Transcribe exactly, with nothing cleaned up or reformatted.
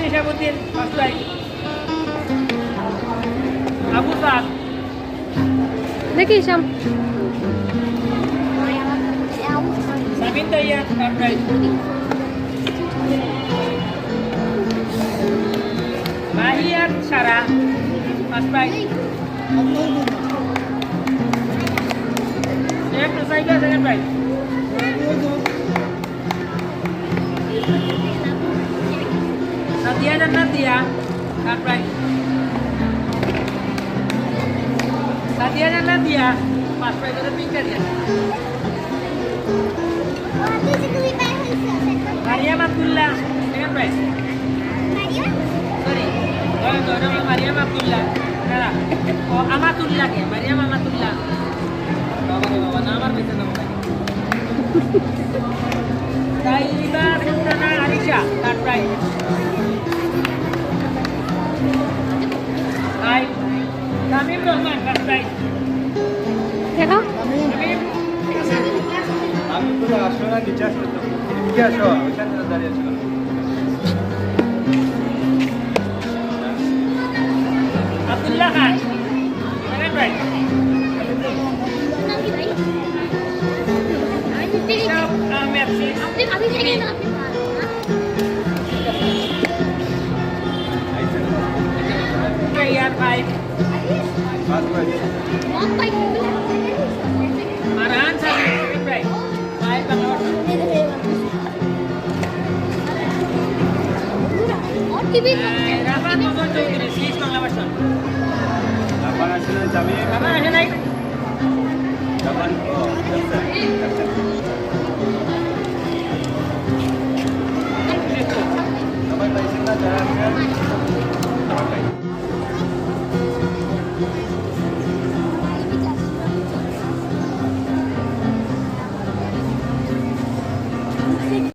হিসাবুদ্দিন, first prize। Abu সাদ। দেখি, হিসাম। সামিন তাইয়ার, third prize। মাহি আর সারা, first prize। Sheikh Nusaiba, second prize। Sadia জান্নাত দিয়া, third prize। সাদিয়া জান্নাত দিয়া, first prize অইলো পিঙ্কা দিয়া। মারিয়াম আব্দুল্লাহ, second prize। Sorry, ওই তো, ওটা হলো মারিয়াম আব্দুল্লাহ। না, ও আমাতুল্লাহ কে, মারিয়াম আমাতুল্লাহ। বাবা রে বাবা, না আমার বেঁচে না মনে হয়। Taiba Sultana Arisha, third prize। আই, তামিম রহমান, first prize। দেখো। তামিম। আমি তো আসলে নিচে আসতে তো। এদিকে আসো, ওইখানে দাঁড়িয়ে আছো। আব্দুল্লাহ খান, second prize। ইশরাফ আহমেদ, six। ইয়ার, five। Farhan Sami, second prize। Five, Bangla ভাষা। রাফাত হোসেন চৌধুরী, six, বাংলা ভাষা। রাফাত আসলে জামি। রাফাত আসে নাই? রাফাত, ও, আচ্ছা।